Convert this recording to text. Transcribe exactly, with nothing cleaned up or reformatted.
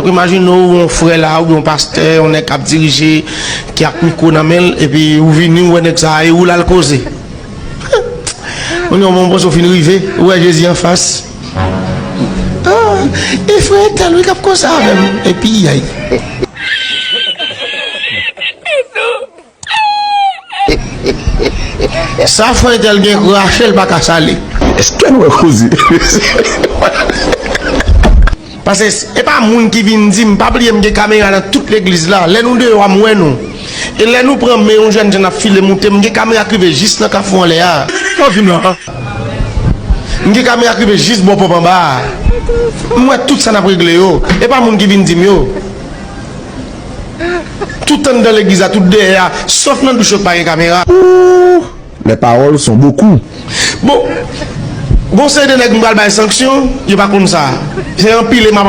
Imajine w yon frè la, oubyen yon pastè, yon nèg k ap dirije, ki ak mikwo nan men l, epi ou vini, ou wè nèg sa a, e ou l al koze. Ou di, "Bon, bon, bon, ou fin rive, ou wè Jezi anfas." "Ah, e frè entèl wi k ap koze avè m." Epi, ay. Sa frè entèl gen rache l pa ka sale. Èske nou wè koze? Paske e pa moun ki vin di m, pa bliye m gen kamera nan tout legliz la. Lè nou deyò a, m wè nou. E lè nou pran men yon jènjan n ap file moute, m gen kamera k rive jis nan kafou anlè a. Sa w di m la? M gen kamera k rive jis bò pòp anba a. M wè tout sa n ap regle yo. E pa moun ki vin di m yo. Tout anndan legliz la, tout dèyè a, sòf nan douch yo k pa gen kamera. Ouh, les paroles sont beaucoup. Bon, gon seri de nèg m pral bay sanksyon, yo pa konn sa. Se anpile m ap